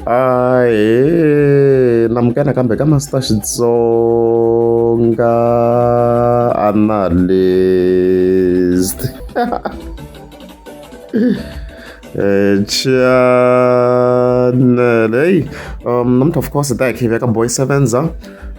Ahee namukela nakambe ka Master Xitsonga Analyst channel hey namuntlha of course hi ta hi kha hi veka boy sevenza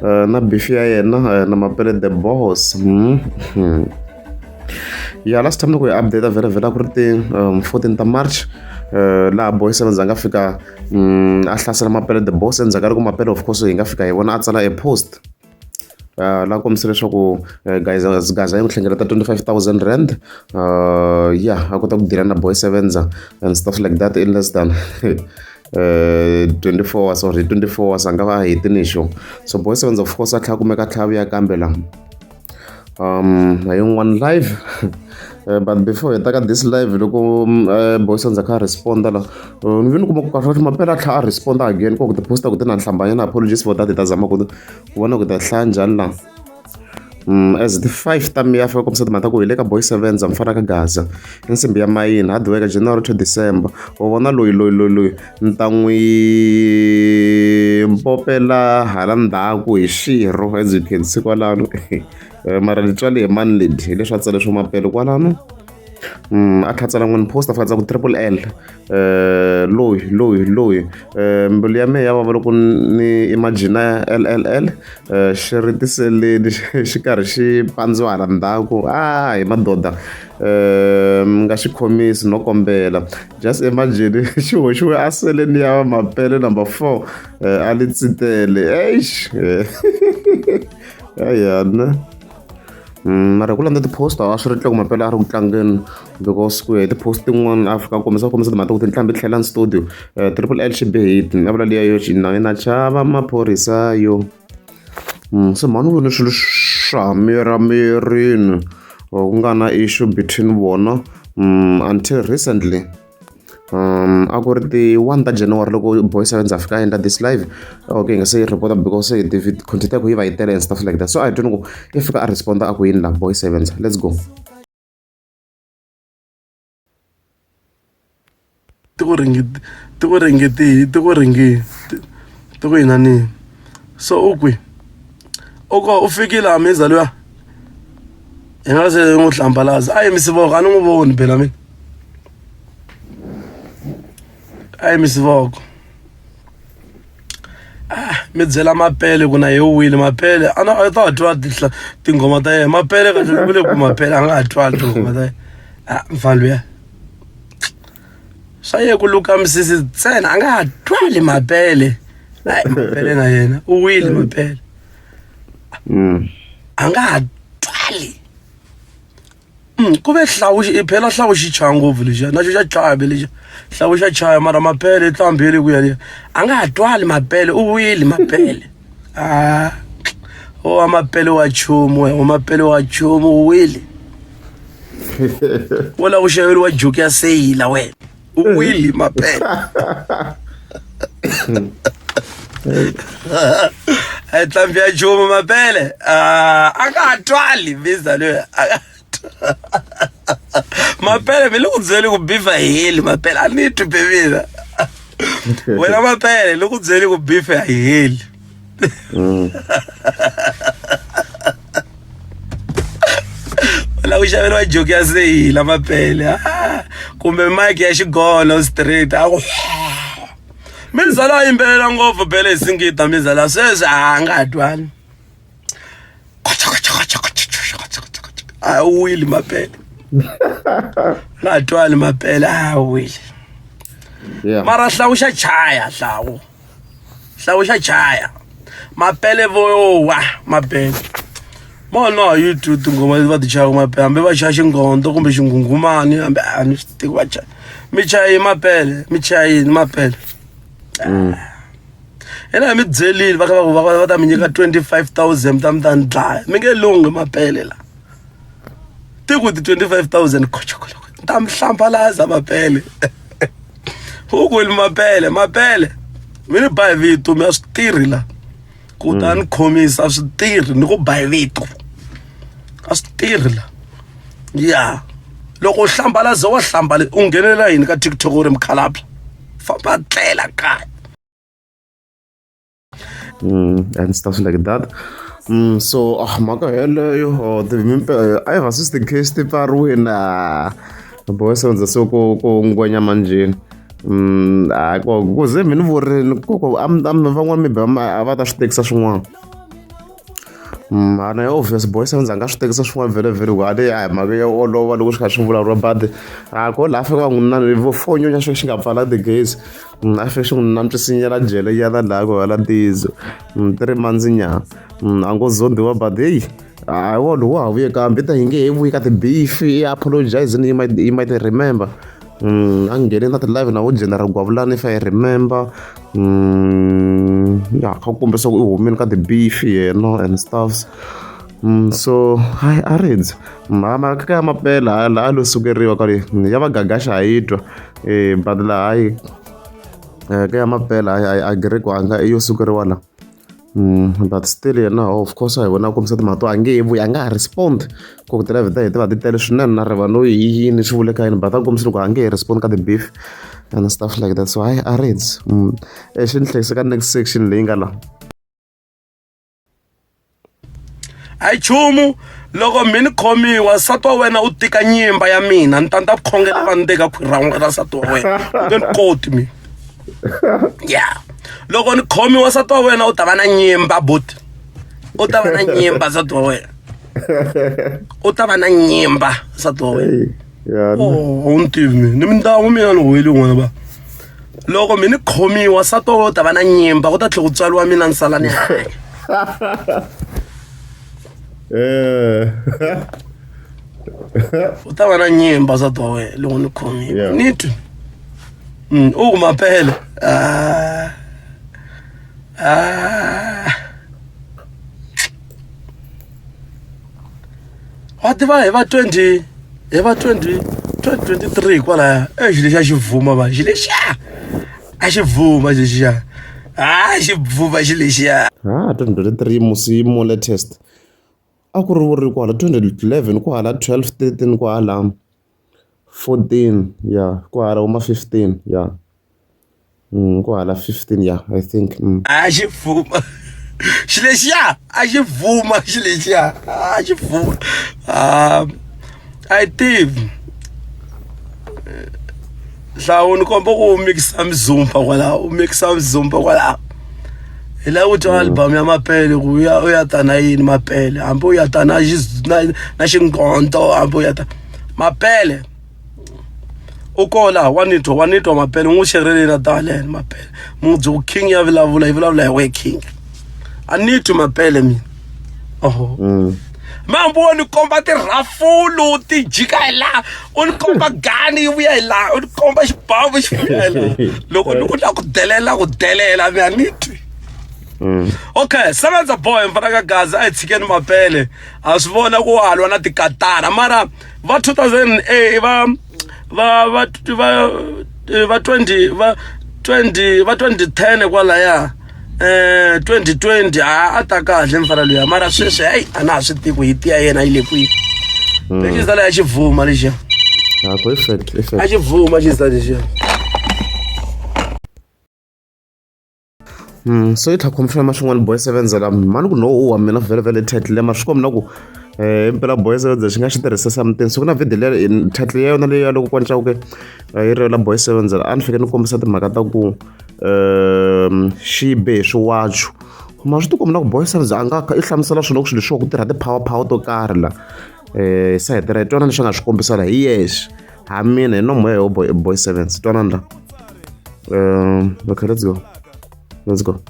na beef ya yena na mapele the boss ya last time loko hi update vhele vhele a ku ri ti 14 ta march laha boy sevens a nga fika a hlasela mapele the boss endzhaku ka loko mapele of course hi nga fika hi vona a tsala e post laha kombisa leswaku guys gaza yi n'wi hlengeleta 25000 rand ya a kota ku deala na boy sevenza and stuff like that in less than 24 hours or 24 hours a nga va a hetini xo so boy sevens of course a tlhela kumeka a tlhela vuya kambe la hi yin'wana live but before hi ta ka this live loko boy sandza kha a responda la ni ve ni kuma ku kahle kahle mampela a tlhela a responda again ku ti-posta ku ti na nhlambanyana apologies for that hi ta zama ku vona ku ta hlaya njhani la as ti 5 ta miya fika kombisa timhaka ta ku hi le ka boy sevenza mfana ka gaza i nsimbi ya mayini hard work january to december wa vona loyi loyi loyi loyi ni ta n'wi popela hala ndzhaku hi xirho as you can see kwalano mara ni tswale hi mani ledi hi leswi a tsale swo mapele kwalano a kha tsala n'wini post a fika ku triple L loyi loyi loyi mbilu ya mehe ya vava loko ni imagine L L L xi ri tiseleni xi karhi xi pandziwa hala ndzhaku a hi madoda mi nga xi khomisi no kombela just imagine xi hoxiwe a seleni ya mapele number 4 a li tsitele eish ayana mara hi ku landza ti-post a swi ri ntloko mapele a ri ku tlangeni because ku ya hi ti-post tin'wana a fika kombisa kombisa timhaka ta ku tinqambi ti tlhela studio triple L xi be hit a vula liya yo na na chava maphorisa yo se mhani u vone swilo swa mira mirini ku nga na issue between vona until recently a ku ri ti 1 ta January loko boy seven a fika a endla this live okay hi nga se yi report because se content ya ku yi va yi tele and stuff like that so a hi twini ku i fika a responda a ku yini la boy seven let's go ti ku ringi ti ku ringeti ti ku ringi ti ku yinani so u kwi u ko u fikile hamiza luya hi nga se n'wi hlambalaza a yimisi voko a ni n'wi voni phela mina a yimisi voko ah mi byela mapele ku na ye wile mapele a na a ta twa tihla tinghoma ta yena mapele kahle ku le ku mapele a nga ha twali tinghoma ta yena ah mfana luya swa ye ku luka misisi ntsena a nga ha twali mapele hayi mapele na yena u wile mapele a nga ha twali ku ve hlawu phela hlawu xi chaya ngopfu lexiya na xo xa chaya be lexiya hlawu xa chaya mara mapele i tlambhi le ku ya liya a nga ha twali mapele u wile mapele a o wa mapele wa chumu wa mapele wa chumu u wile wo lava ku xaveriwa juki ya seyila wena u wile mapele a tlambhi ya chumu mapele a nga ha twali visa loyi mapele mi le ku byeli ku bifa yi heli mapele a ni twi be mina wena mapele le ku byeli ku bifa a yi heli la ku xaveriwa joki ya seyila mapele ah, kumbe mike ya xigono straight a ku mizala a yimbelela ngopfu bele hi singita mizala sweswi a nga ha twani a wile mapele nga twali mapele a wile mara hlawu xa chaya hlawu hlawu xa chaya mapele vowa mapele mo no yi twi tinghoma leti va ti chayaka mapele hambi va chaya xingondo kumbe xinghunghumani hambi a ni swi tivi va chaya mi chaya yi mapele mi chaya yini mapele yena hi mi byelile va kha va ku va va ta mi nyika 25000 mi ta mi ta ni dlaya mi nge lunghi mapele la ti ku ti 25000 khochokoloko ni ta mi hlambalaza mapele u ku mapele mapele mi ni ba hi vito mi a swi tirhi la ku ta ni khomisa a swi tirhi ni ku ba hi vito a swi tirhi la ya loko u hlambalaza wa hlambala u nghenelela yini ka tiktok u ri mukhalabye famba tlela kaya. And stuff like that. So ah mhaka yeleyo oh, a yi va the case ti pfariwile ah boy sevenza so ku ku ngwenya manjheni. A ku ku ze mi ni vurini ku ku am van'wana maybe a va ta swi tekisa swin'wana. Mhana ya obvious boy sevenza a nga swi tekisa swin'wana vhele vhele ku a ni a hi mhaka yo olova loko swi kha swi vulavuriwa but a ko laha fika va n'wi na vo fonyonya xo xi nga pfala tigezi a fike xi n'wi nantswisinyela jele nyana laha ku hala ntiyiso ti ri mandzinyana a ngo zondhiwa but heyi hayi wa lowu wa ha vuye kambe ta hi nge he vuyi ka ti-beef i apologize you might, you might remember. A nghene na ti-live na vo General Gwavulani if I remember. Ya kha ku kombisa ku i humile ka ti-beef yena and stuffs. So hayi a ri ndzi mhama ka ya mampela laha a lo sukeriwa kwale ya va gagaxa ha yi twa but laha hayi ka ya mampela hayi I agree ku a nga i yo sukeriwa la. But still yena of course a hi vona a kombisa timhaka to a nge he vuyi a nga ha respond ku ti-live ta hina ti va ti tele swinene na riva no hi yini swi vuleka yini but a kombisa loko a nge he respond ka ti-beef and stuff like that so hayi a rindzi xi ni hlekisa ka next section leyi nga laha. A hi nchumu loko mi ni khomiwa nsati wa wena u tika nyimba ya mina ni ta ni ta khongela va ni teka khwiri ra ra nsati wa wena u nge ni koti mina ya loko ni khomiwa nsati wa wena u ta va na nyimba buti u ta va na nyimba nsati wa wena u ta va na nyimba nsati wa wena oh, a wu ni tivi mina ni mindyangu mina ni huweli n'wana va loko mi ni khomiwa nsati wa wena u ta va na nyimba ku ta tlhela ku tswariwa mina ni sala ni hanya. Eh. U ta va na nyimba nsati wa wena loko ni khomiwa ni twi u ku mapele ah. Ah. Wa tiva hi va 20 hi va 20 2023 kwalaya e xilo xa xi vuma va xi lexiya a xi vuma lexiya a xi vuma xi lexiya. Ha 2023 musi yi mo latest a ku ri ri kwala 2011 kwahala 12 13 kwahala 14 ya kwahala vo ma 15 ya. Ku hala 15 ya I think. A xi vuma xi lexiya a xi vuma xi lexiya a xi vuma a yi tivi nhlawu ni komba ku u mikisa mizumba kwalaho u mikisa mizumba kwalaho hi lava ku twa album ya mapele ku u ya u ya ta na yini mapele hambi u ya ta na na na xingonto hambi u ya ta mapele. U koho laha wa ni twa wa ni twa mapele n'wi xereleni a ta haleni mapele mi n'wi byela ku king ya vulavula yi vulavula hi wehe king a ni twi mapele mina oho mm. Mambo wo ni komba tirhafulu ti jika hi laha u ni komba gani yi vuya hi laha u ni komba xibamu xi vuya hi laha loko ni ku la ku delela ku delela mi a ni twi mm. Okay sevenza boy mfana ka gaza a hi tshikeni mapele a swi vona ku wa lwa na tikatara mara va 2008 va va va va va 20 va 20 va 2010 kwalaya eh 2020 a a ta kahle mfana luya mara sweswi hayi a na ha swi tivi ku hiti ya yena yi le kwihi lexi sala ya xivuma lexiya Ah, perfect, perfect. A xivuma xisa lexiya. So yi tlha confirm swin'wana boy sevenza la mani ku no wa mina vhele vhele title leyi mara swi komba na ku impela boy sevenza xi nga xi tirhisa something so ku na video leyi title ya yona leyi ya loko kwancauke yi ri la boy sevenza a ni fike ni kombisa timhaka ta ku xi be hi swiwacho ma swi tikomba na ku boy sevenza a nga i hlamusela swilo ku swilo leswiwa ku tirha ti-power power to karhi la se hetelela twanani leswi a nga swi kombisa la hi yexe ha mina hi nomo ya boy, boy sevens twanani la okay let's go let's go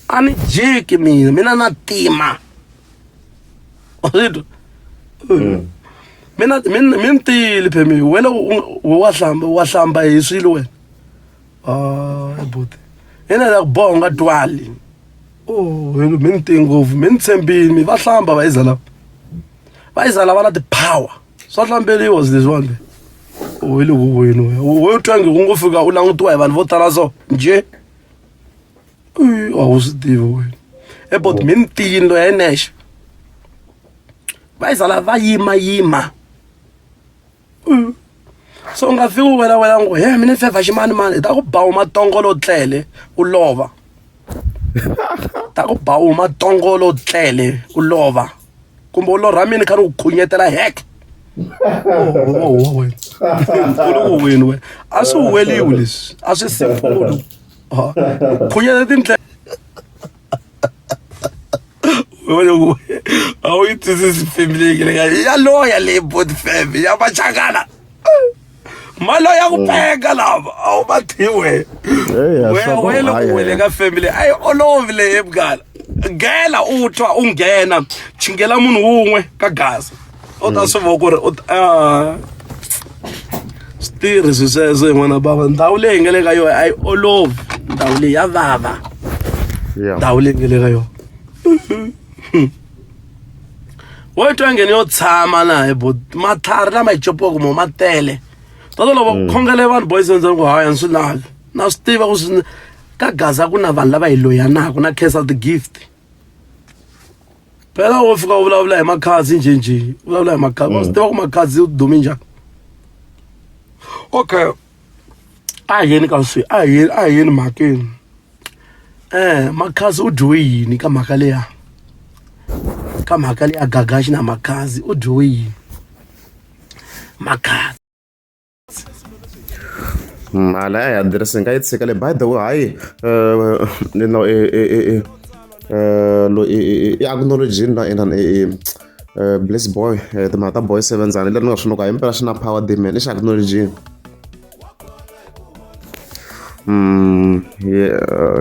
A ni jiki mina mina na tima wa mina mina mi ni tiyile phe mi wena wa hlamba wa hlamba hi swilo wena ah buti yena la ku boha u nga twali oh mi ni tiyi ngopfu mi ni tshembile mi va hlamba va yiza lava va yiza lava na ti-power swa hlambeliwa swilo leswiwani be u hi le huhweni wena we u twa nge u ngo fika u langutiwa hi vanhu vo tala so njhe a wu swi tivi wena ebot mi ni tiyini loyi ya nexe va yiza lava va yima yima so u nga fiki u wela wela ngo he mina ni fevha ximanimani hi ta ku ba u matongolo tlele u lova. Ta ku ba u matongolo u tlele u lova kumbe u lorha mini kha ni ku khunyetela hek. Wena u wena wena a swi huweliwi leswi a swi simple khunyeta tindlela a wu yi twisisi family leyi ya loya leyi bot fam ya machangana maloya ku penga lava a wu va tiwe we loko wele ka family a yi olovi leyi munghana gela u twa u nghena chingela munhu wun'we ka gaza u ta swi vona ku ri u swi tirhi swi sweswo hi n'wana bava ndhawu leyi hi nga le ka yona a yi olovi ndhawu leyi ya vava ndhawu leyi nga le ka yona wo twa ngheni yo tshama na hi bo matlhari lama hi copiwaka mo ma tele toto loko mm. khongele vanhu boys endzeni ku haya ni swi lavi na swi tiva ku swi ka gaza ku na vanhu lava hi loyanaka na khensa the gift phela wo fika u vulavula hi makhadzi njhenjhe u vulavula hi makhadzi wa swi mm. tiva ku makhadzi u dume njhani okay a hi yeni ka swi a hi a hi yeni mhakeni eh makhadzi u dyiwe yini ka mhaka leya ka mhaka leya gagaxi na makhadzi u dyiwe yini makhadzi Mali a hi adirese nga yi tshika le by the way hayi no i loyi i acknowledge-ini na inani i Bliss boy timhaka ta boy sevenzana leri ni nga swi loko himpela xi na power demon i xi acknowledge-ini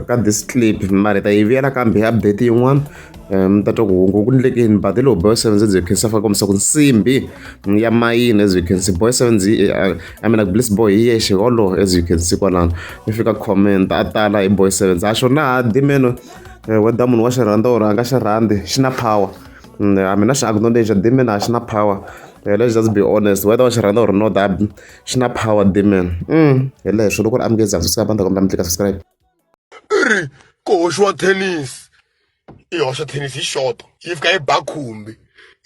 ka this clip mara hi ta yi vuyela kambe hi update yin'wana mi ta twa ku hungu ku ndleke yini but hi lowu boy seven ndzi khensa fa kombisa ku nsimbi ya mayini as you can see boy seven I mean like bliss boy hi yexe wolowo as you can see kwalano i fika comment a tala hi boy seven a xo na ha dimeno whether munhu wa xi rhandza or a nga xi rhandzi xi na power I mean a xi acknowledge demon a xi na power let's just be honest whether wa xi rhandza or not xi na power demon hi leswo loko ri amukeza subscribe a ni ta kombela mi tlika subscribe i ri ku hoxiwa thenisi i hoxa thenisi hi xoto yi fika yi ba khumbi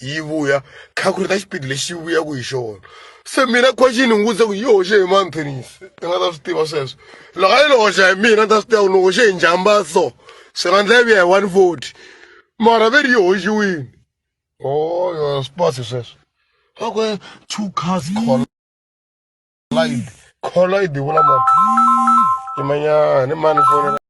yi vuya calculate xipidi lexi yi vuyaka hi xona se mina question ni n'wi vutise ku yi hoxe hi mani thenisi i nga ta swi tiva sweswo loko a yi lo hoxa hi mina ni ta swi tiva ku ni hoxe hi njhamba so swi nga ndlela yi vuya hi 140 mara ve ri yi hoxiwini oh yo sports hi sweswo a ku two cars collide collide vula mani yimanyana i mani fonela.